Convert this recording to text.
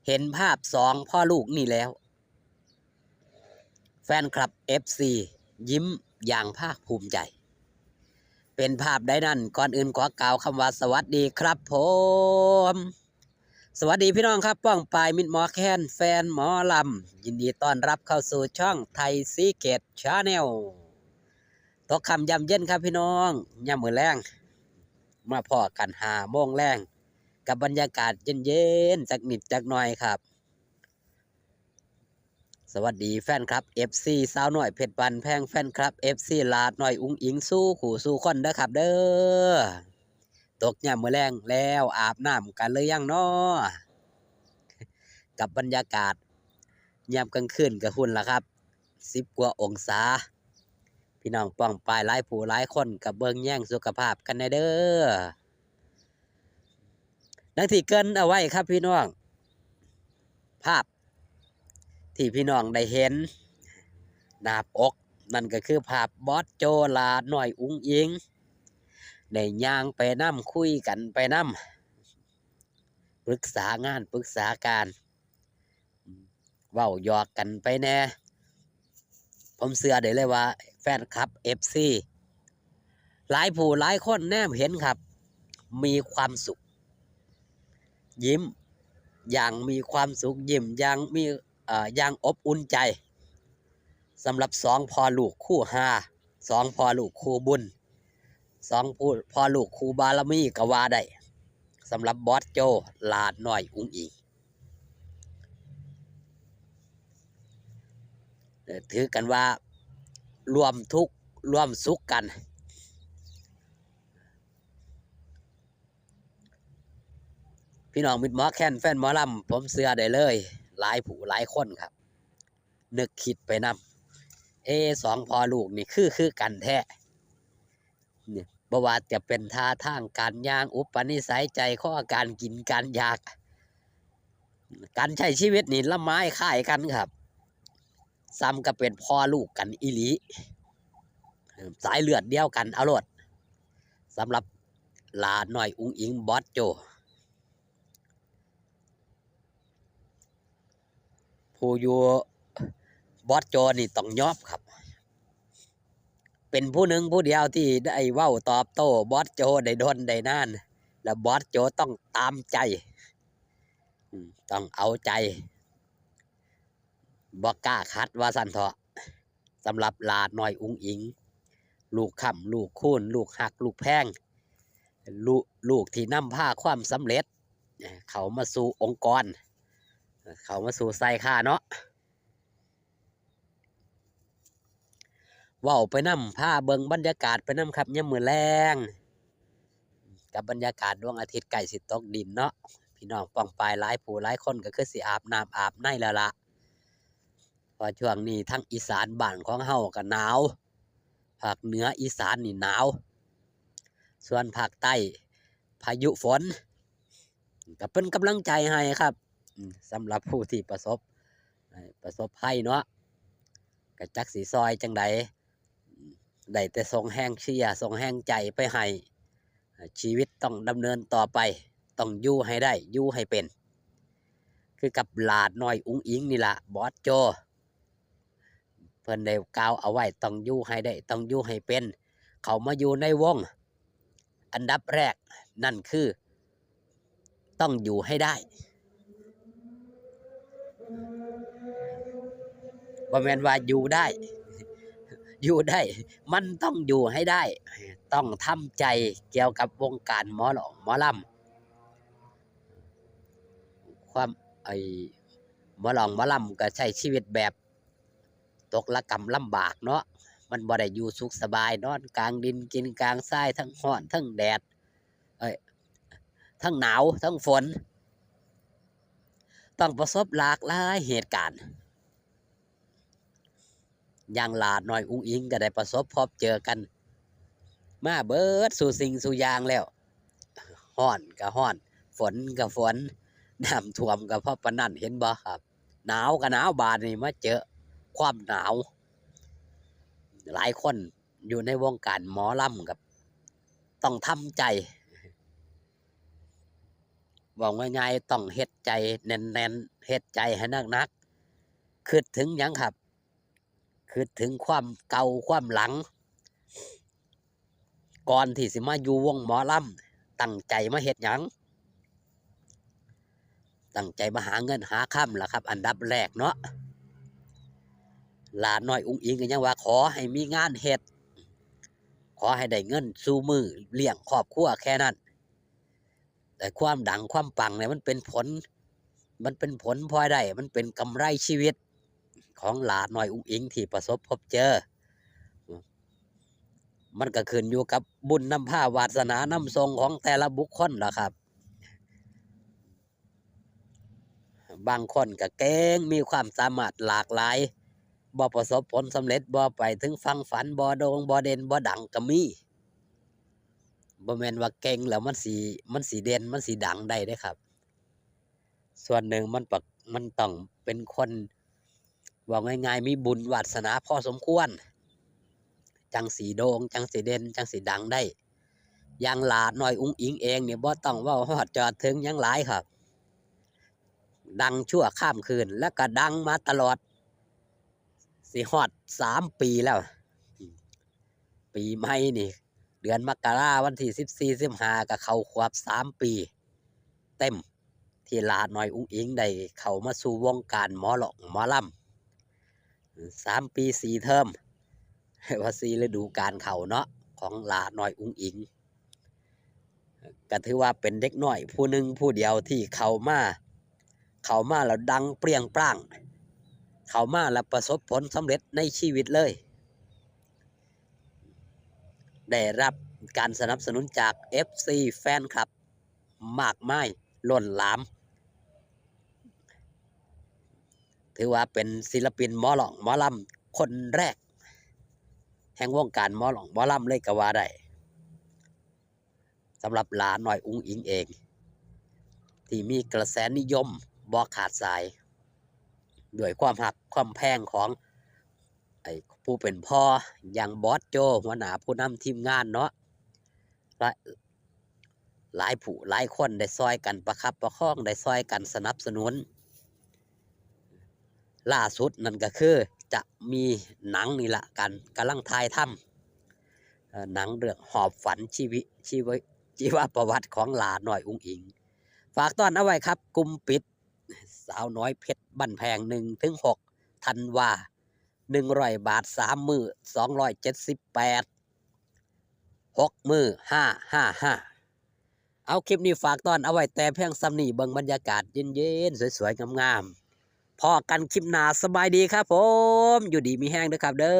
ເຫັນພາບສອງພໍ່ລູກນີ້ແລ້ວ ແຟນຄລັບເອັຟຊີຍິ້ມຢ່າງພາກພູມໃຈ ເປັນພາບໃດນັ້ນ ກ່ອນອື່ນຂໍກ່າວຄຳວ່າສະຫວັດດີຄັບຜົມ ສະຫວັດດີພີ່ນ້ອງຄັບ ປ້ອງປາຍ ມິດໝໍແຄນ ແຟນໝໍລຳ ຍິນດີຕ້ອນຮັບເຂົ້າສູ່ຊ່ອງໄທຊີເກດແຊນແນວ ຕົກຄ່ຳຢ່ຳເຢັນຄັບພີ່ນ້ອງ ຍາມມື້ແລງ ມາພໍ້ກັນຫ້າໂມງແລງ ກັບບັນຍາກາດເຢັນໆ ຈັກນິດຈັກໜ້ອຍຄັບ. ສະຫວັດດີແຟນຄລັບເອັຟຊີສາວນ້ອຍເພັດບ້ານແພງ ແຟນຄລັບເອັຟຊີຫຼ້ານ້ອຍອຸ້ງອິງ ສູ່ຄູ່ສູ່ຄົນເດີຄັບເດີ. ຕົກຍາມມື້ແລງແລ້ວ ອາບນ້ຳກັນຫຼືຍັງນໍ? ກັບບັນຍາກາດຍາມກາງຄືນກະພຸ້ນລະຄັບ ສິບກວ່າອົງສາ ພີ່ນ້ອງປ້ອງປາຍຫຼາຍຜູ້ຫຼາຍຄົນກະເບິ່ງແຍງສຸຂະພາບກັນແດ່ເດີ. ດັ່ງທີ່ເກີ່ນເອົາໄວ້ຄັບພີ່ນ້ອງ ພາບທີ່ພີ່ນ້ອງໄດ້ເຫັນໜ້າປົກ ນັ້ນກະຄືພາບບອສໂຈ ຫຼ້ານ້ອຍອຸ້ງອິງ ໄດ້ຍ່າງໄປນຳ ຄຸຍກັນໄປນຳ ປຶກສາງານປຶກສາການ ເວົ້າຫຍອກກັນໄປແດ່. ຜົມເຊື່ອໄດ້ເລີຍວ່າແຟນຄລັບເອັຟຊີຫຼາຍຜູ້ຫຼາຍຄົນແນມເຫັນຄັບ ມີຄວາມສຸກ ຍິ້ມຢ່າງມີຄວາມສຸກ ຍິ້ມຢ່າງມີ ເອີ ຢ່າງອົບອຸ່ນໃຈ ສຳລັບສອງພໍ່ລູກຄູ່ຮາ ສອງພໍ່ລູກຄູ່ບຸນ ສອງຜູ້ ພໍ່ລູກຄູ່ບາລະມີກໍວ່າໄດ້ ສຳລັບບອສໂຈ ຫຼ້ານ້ອຍອຸ້ງອິງ ເອີ ຖືກັນວ່າຮ່ວມທຸກຮ່ວມສຸກກັນ. ພີ່ນ້ອງມິດໝໍແຄນ ແຟນໝໍລຳ ຜົມເຊື່ອໄດ້ເລີຍ ຫຼາຍຜູ້ຫຼາຍຄົນຄັບ ນຶກຄິດໄປນຳ ເອ ສອງພໍ່ລູກນີ້ຄື ຄືກັນແທ້ ນີ້ ບໍ່ວ່າຈະເປັນທ່າທາງການຍ່າງ ອຸປະນິໄສ ໃຈຄໍ ການກິນ ການຢາກ ການໃຊ້ຊີວິດນີ້ລະໝາຍຄ້າຍກັນຄັບ ສ່ຳກັບເປັນພໍ່ລູກກັນອີ່ຫຼີ ສາຍເລືອດດຽວກັນເອົາໂລດ ສຳລັບຫຼ້ານ້ອຍອຸ້ງອິງ ບອສໂຈ ຜູ້ຢູ່ ບອສໂຈນີ້ຕ້ອງຍອມຄັບ ເປັນຜູ້ໜຶ່ງຜູ້ດຽວທີ່ໄດ້ເວົ້າຕອບໂຕ້ບອສໂຈໄດ້ດົນໄດ້ນານ ແລະ ບອສໂຈຕ້ອງຕາມໃຈ ອືມ ຕ້ອງເອົາໃຈ ບໍ່ກ້າຂັດວ່າຊັ້ນເຖາະ. ສຳລັບຫຼ້ານ້ອຍອຸ້ງອິງ ລູກຄ້ຳລູກຄູນ ລູກຮັກລູກແພງ ລູກ ລູກທີ່ນຳພາຄວາມສຳເລັດເຂົ້າມາສູ່ອົງກອນ ເຂົ້າມາສູ່ສາຍຄ້າເນາະ. ເວົ້າໄປນຳ ພາເບິ່ງບັນຍາກາດໄປນຳຄັບ ຍາມມື້ແລງ ກັບບັນຍາກາດດວງອາທິດໃກ້ຊິຕົກດິນເນາະ ພີ່ນ້ອງປ້ອງປາຍຫຼາຍຜູ້ຫຼາຍຄົນກໍຄືຊິອາບນ້ຳອາບໃນແລ້ວລະ ເພາະຊ່ວງນີ້ທາງອີສານບ້ານຂອງເຮົາກໍໜາວ ພາກເໜືອອີສານນີ້ໜາວ ສ່ວນພາກໃຕ້ພາຍຸຝົນ ກໍເປັນກຳລັງໃຈໃຫ້ຄັບ ສຳລັບຜູ້ທີ່ປະສົບ ປະສົບໄພເນາະ ກໍຈັກຊິຊ່ອຍຈັ່ງໃດ ໄດ້ແຕ່ສົ່ງແຮງເຊຍ ສົ່ງແຮງໃຈໄປໃຫ້ ຊີວິດຕ້ອງດຳເນີນຕໍ່ໄປ ຕ້ອງຢູ່ໃຫ້ໄດ້ ຢູ່ໃຫ້ເປັນ ຄືກັບຫຼ້ານ້ອຍອຸ້ງອິງນີ້ລະ ບອສໂຈ ເພິ່ນໄດ້ກ່າວເອົາໄວ້ ຕ້ອງຢູ່ໃຫ້ໄດ້ ຕ້ອງຢູ່ໃຫ້ເປັນ ເຂົ້າມາຢູ່ໃນວົງ ອັນດັບແລກນັ້ນຄື ຕ້ອງຢູ່ໃຫ້ໄດ້ ບໍ່ແມ່ນວ່າຢູ່ໄດ້ ຢູ່ໄດ້ ມັນຕ້ອງຢູ່ໃຫ້ໄດ້ ຕ້ອງທຳໃຈກ່ຽວກັບວົງການໝໍຮ້ອງໝໍລຳ ຄວາມ ໄອ້ ໝໍຮ້ອງໝໍລຳກໍໃຊ້ຊີວິດແບບຕົກລະກຳລຳບາກເນາະ ມັນບໍ່ໄດ້ຢູ່ສຸກສະບາຍ ນອນກາງດິນກິນກາງຊາຍ ທັງຮ້ອນທັງແດດ ເອີຍ ທັງໜາວທັງຝົນ ຕ້ອງປະສົບຫຼາກຫຼາຍເຫດການ ຢ່າງຫຼ້ານ້ອຍອຸ້ງອິງກໍໄດ້ປະສົບພົບເຈີກັນມາເບິດສູ່ສິ່ງສູ່ຢ່າງແລ້ວ ຮ້ອນກໍຮ້ອນ ຝົນກໍຝົນ ນ້ຳຖ້ວມກໍພໍປານນັ້ນ ເຫັນບໍ່ຄັບ ໜາວກໍໜາວ ບາດນີ້ມາເຈີຄວາມໜາວ ຫຼາຍຄົນຢູ່ໃນວົງການໝໍລຳກໍຕ້ອງທຳໃຈ ເວົ້າງ່າຍໆ ຕ້ອງເຮັດໃຈແໜ້ນໆ ເຮັດໃຈໃຫ້ໜັກໆ. ຄິດເຖິງຫຍັງຄັບ? ຄິດເຖິງຄວາມເກົ່າຄວາມຫຼັງ ກ່ອນທີ່ຊິມາຢູ່ວົງໝໍລຳ ຕັ້ງໃຈມາເຮັດຫຍັງ? ຕັ້ງໃຈມາຫາເງິນຫາຄຳລະຄັບ ອັນດັບແລກເນາະ. ຫຼ້ານ້ອຍອຸງອິງກໍຍັງວ່າ ຂໍໃຫ້ມີງານເຮັດ ຂໍໃຫ້ໄດ້ເງິນສູ່ມື້ລ້ຽງຄອບຄົວແຄ່ນັ້ນ. ແຕ່ຄວາມດັງຄວາມປັງນີ້ ມັນເປັນຜົນ ມັນເປັນຜົນພອຍໄດ້ ມັນເປັນກຳໄລຊີວິດຂອງຫຼ້ານ້ອຍອຸງອິງທີ່ປະສົບພົບເຈີ. ມັນກໍຂຶ້ນຢູ່ກັບບຸນນຳພາວາດສະໜານຳສົ່ງຂອງແຕ່ລະບຸກຄົນລະຄັບ. ບາງຄົນກໍເກັ່ງ ມີຄວາມສາມາດຫຼາກຫຼາຍ ບໍ່ປະສົບຜົນສຳເລັດ ບໍ່ໄປເຖິງຝັ່ງຝັນ ບໍ່ໂດ່ງ ບໍ່ເດັ່ນ ບໍ່ດັງກໍມີ. ບໍ່ແມ່ນວ່າເກັ່ງແລ້ວມັນຊິ ມັນຊິເດັ່ນ ມັນຊິດັງໄດ້ເດ້ຄັບ. ສ່ວນໜຶ່ງມັນປະ ມັນຕ້ອງເປັນຄົນ ເວົ້າງ່າຍໆ ມີບຸນວາດສະໜາພໍສົມຄວນ ຈັ່ງຊິໂດ່ງ ຈັ່ງຊິເດັ່ນ ຈັ່ງຊິດັງໄດ້. ຢ່າງຫຼ້ານ້ອຍອຸງອິງເອງນີ້ ບໍ່ຕ້ອງເວົ້າຮອດຈອດເຖິງຫຍັງຫຼາຍຄັບ ດັງຊົ່ວຂ້າມຄືນ ແລ້ວກໍດັງມາຕະຫຼອດ ຊິຮອດສາມປີແລ້ວ. ປີໃໝ່ນີ້ ເດືອນມະກະລາ ວັນທີສິບສີ່ ສິບຫ້າ ກໍເຂົ້າຂວບສາມປີເຕັມ ທີ່ຫຼ້ານ້ອຍອຸງອິງໄດ້ເຂົ້າມາສູ່ວົງການໝໍຮ້ອງໝໍລຳ. ສາມປີສີ່ເທີມ ວ່າສີ່ລະດູການເຂົ້າເນາະ ຂອງຫຼ້ານ້ອຍອຸງອິງ. ກໍຖືວ່າເປັນເດັກນ້ອຍຜູ້ໜຶ່ງຜູ້ດຽວທີ່ເຂົ້າມາ ເຂົ້າມາແລ້ວດັງປຽງປຣາງ ເຂົ້າມາແລ້ວປະສົບຜົນສຳເລັດໃນຊີວິດເລີຍ. ໄດ້ຮັບການສະໜັບສະໜູນຈາກເອັຟຊີ ແຟນຄລັບ ມາກມາຍລົ້ນຫຼາມ. ຖືວ່າເປັນສິລະປິນໝໍຮ້ອງໝໍລຳຄົນແລກແຫ່ງວົງການໝໍຮ້ອງໝໍລຳເລີຍກໍວ່າໄດ້ ສຳລັບຫຼ້ານ້ອຍອຸງອິງເອງ ທີ່ມີກະແສນິຍົມບໍ່ຂາດສາຍ ດ້ວຍຄວາມຮັກຄວາມແພງຂອງ ໄອ້ ຜູ້ເປັນພໍ່ ຢ່າງບອສໂຈ ຫົວໜ້າຜູ້ນຳທີມງານເນາະ ແລະ ຫຼາຍຜູ້ຫຼາຍຄົນໄດ້ຊ່ອຍກັນປະຄັບປະຄອງ ໄດ້ຊ່ອຍກັນສະໜັບສະໜູນ. ລ່າສຸດນັ້ນກໍຄືຈະມີໜັງນີ້ລະ ກຳ ກຳລັງຖ່າຍທຳ ເອີ ໜັງເລື່ອງຫອບຝັນຊີວິ ຊີວະ ຊີວະປະຫວັດຂອງຫຼ້ານ້ອຍອຸງອິງ. ຝາກຕ້ອນເອົາໄວ້ຄັບ ກຸ່ມປິດ ສາວນ້ອຍເພັດບ້ານແພງ ໜຶ່ງເຖິງຫົກ ທັນວາ ໜຶ່ງຮ້ອຍບາດ ສາມມື້ ສອງຮ້ອຍເຈັດສິບແປດ ຫົກມື້ ຫ້າຫ້າຫ້າ. ເອົາ ຄລິບນີ້ຝາກຕ້ອນເອົາໄວ້ແຕ່ພຽງສ່ຳນີ້ ເບິ່ງບັນຍາກາດເຢັນໆ ສວຍໆ ງາມໆ. ພໍ້ກັນຄລິບໜ້າ ສະບາຍດີຄັບຜົມ ຢູ່ດີມີແຮງເດີຄັບເດີ.